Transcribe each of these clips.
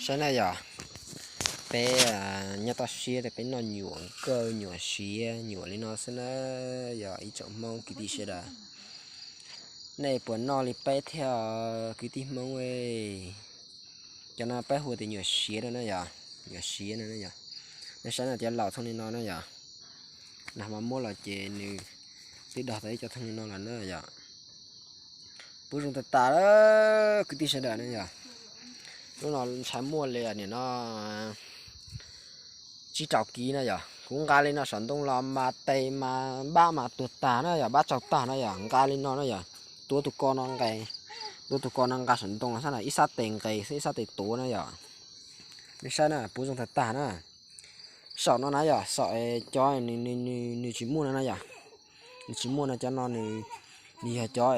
Saib na yog, peb nyob toj siab peb noj nyuam nkauj nyuam siav nyuam li no xwb na. Yog ib tsoom Hmoob kwv tij sawv daws, nej puas noj li peb thiab kwv tij Hmoob? Cov no peb hu tias nyuam siav no na yog, nyuam siav no na yog. Nej saib na, cov laus thooj li no na yog, nag hmo muab los ces nws twb dog tau ib co thooj li no lawm na yog. Puv zoo tag tas kwv tij sawv daws na yog. Lub no ntshai muaj li nim no tsib rau kib na yog. Kuv nqa li no saum ntoo los mas tes mas npab mas tuag tag na yog, npab tsaug tag na yog. Nqa li no na yog, tuav tus ko no nqes, tuav tus ko no nqa saum ntoo los xwb na, ib sab tes nqes xwb ib sab tes tuav na yog. Nej saib na, puv zoo tag tag na. Saum no na yog saum cov nws tsis muaj no na yog, nws tsis muaj no, cov no nws yog cov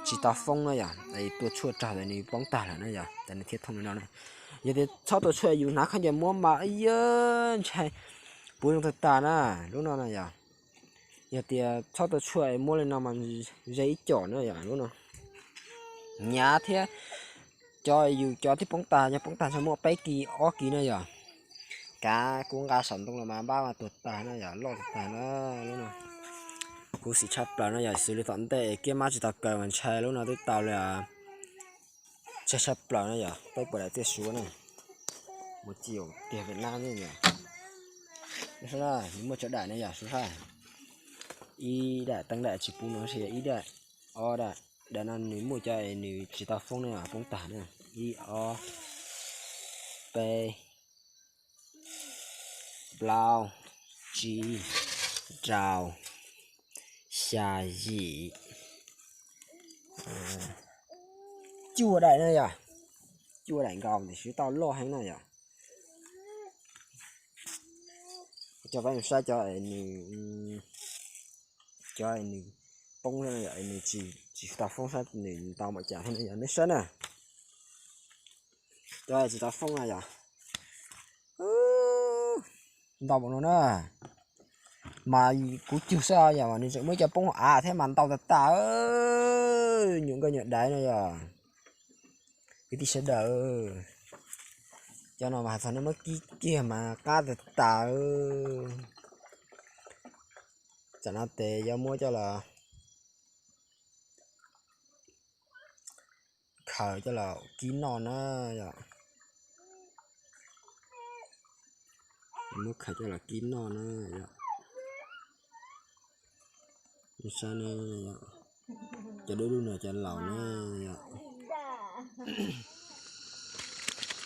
tsis tau foob na yog, tua tshuaj raug tas nws poob tag lawm na yog, tas nws thiaj thooj li no na. Yog tias txhob tua tshuaj yus hnav khaub ncaws muab mas yog ntshai puv zoo tag tag na. Lub no na yog, yog tias txhob tua tshuaj muab li no mas ze ib com na yog lub no. Hnyav thiab, cov yus cov twb poob tag, yog poob tag ntshai muaj peb kis ob kis na yog. Kav kuv nqa saum ntoo los mas npab mas tuag tag na yog, loj tag tag na. Lub no khuv xim tshaj plaws no yog, xws li tom ntej kiab mab tsis tau kaw mas ntshai, lub no twb tau li. Ntshai tshaj plaws no yog, peb puas daim tiaj suav na, mus txi tiag Vietnam ne yog. Nws muaj tsawg daim no yog, ib daim teeb daim tsis pub no, ib daim, ob daim. Daim no nws muaj cov es nws tsis tau foob na, poob tag na. Ib, ob, peb, plaub, tsib, rau, xya, yim, cuaj daim na yog. Cuaj daim nkaus tab sis tau loj heev na yog. Coj peb mus saib cov nws, cov nws poob, nws tsis tau foob saib nws ntau npaum cas thiab no yog, nej saib na. Cov tsis tau foob na yog, ntau npaum no na. Mas kuv cug xwb yog mas nws tseem muaj cov poob av thiab mas ntau tas tas, nyuam nkauj nyuam daiv no yog. Kwv tij sawv daws, cov no mas hais txog nej muab kib kiag mas qab tas tas. Tsam no tes yuav muab coj los khaws coj los kib noj na yom. Muab khaws coj los kib noj na yom. Saib na, cov dub dub no cov laus na yom.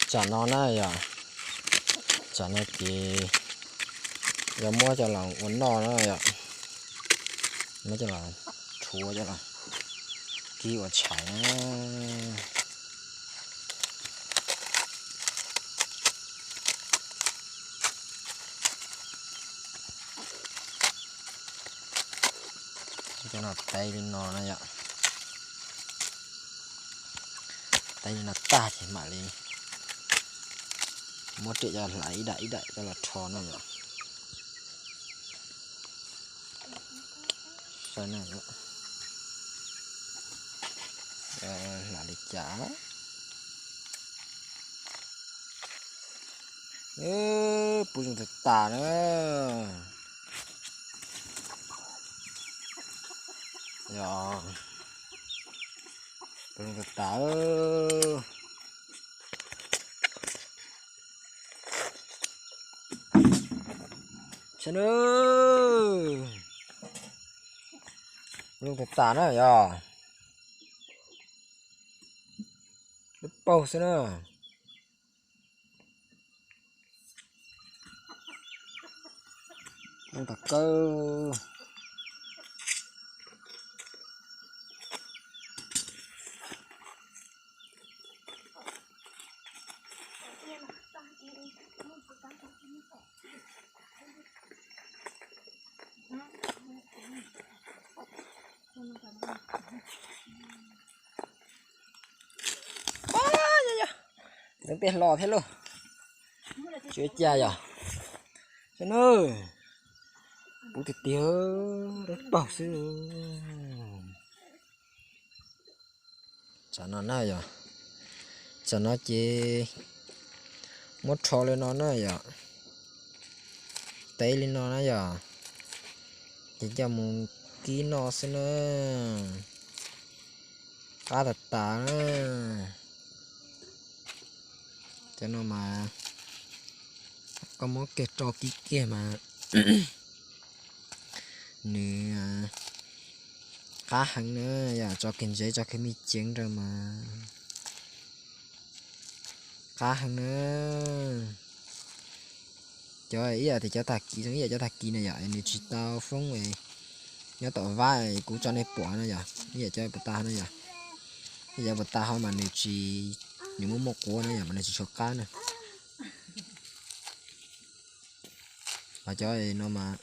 Tsam no na yom, tsam no ces yuav muab coj los ua noj na yom. Muab coj los rhuav coj los kib ua tshais na. Cov no tev li no na yom. Tev li no tag ces mam li muab riam coj hlais ib daim ib daim coj los rho na yom. Saib na, hlais li cas. Puv zoo tag tas na. Yog, puv zoo tag tas. Saib na, puv zoo tag tas na yog. Lub paug xwb na. Ntag kawg. Leej tej hlo thiab lauj. Tsis ua cas yog. Saib na, puv tiag tiag, dawb paug xwb. Tsam no na yog, tsam no ces Muab rho li no na yom. Teb li no na yom. Ces coj mus kib noj xwb na. Qab tas tas na. Cov no mas koj muab kiag rau kib kiag mas nws qab heev na yom, tso kiag ntsev tso kiag me ceev rau mas qab heev na. Cov ib yam tias cov tag kis, ib yam cov tag kis na yom, nws tsis tau foob, nyob tom vaj kuv tso nej pom no yom, ib yam cov puas tag no yom, ib yam cov puas tag ho mas nws tsis, nws muaj muaj quav no yom, mas nws tsis tshua qab na. Ho cov no mas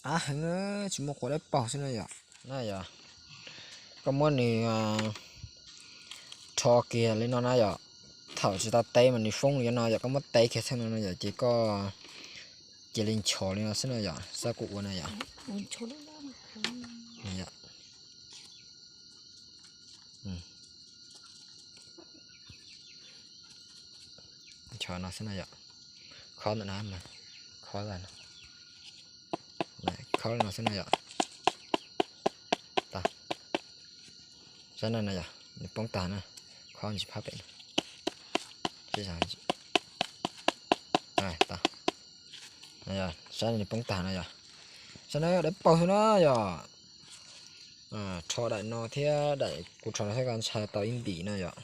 qab heev, tsis muaj quav dawb paug xwb na yom. Na yom, koj muab nws rho kiag li no na yom. Thaum tsis tau teb mas nws foob li no yom, koj muab teb kiag txheej no no yom, ces koj cia li nchos li no xwb no yom, xab kuv ua na yom. Nchos no xwb no yom. Khob ntawm no, khob, khob li no xwb no yom. Sab no no yom, nws poob tag na, khob ntsis phab pem no. Sab no nws poob tag no yom. Sab no dawb paug xwb no yom. Rho daim no thiab daim kuv rho no thiab koj ntshai tau ib ntim no yom.